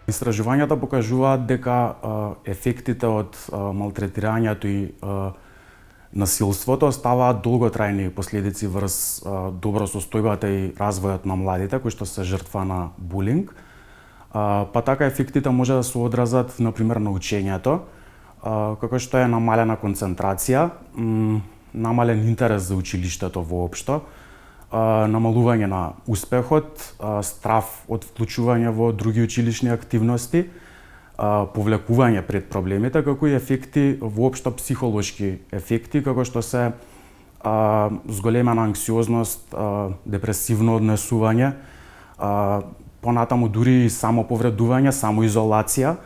Истражувањата покажуваат дека ефектите од малтретирањето и насилството оставаат долготрајни последици врз добро состојбата и развојот на младите кои што се жртва на булинг. Па така ефектите може да се одразат например на учењето, како што е намалена концентрација, намален интерес за училиштето воопшто, намалување на успехот, страф од вклучување во други училишни активности, повлекување пред проблемите, како и ефекти воопшто психолошки ефекти, како што се зголемена анксиозност, депресивно однесување, понатаму дури и самоповредување, самоизолација.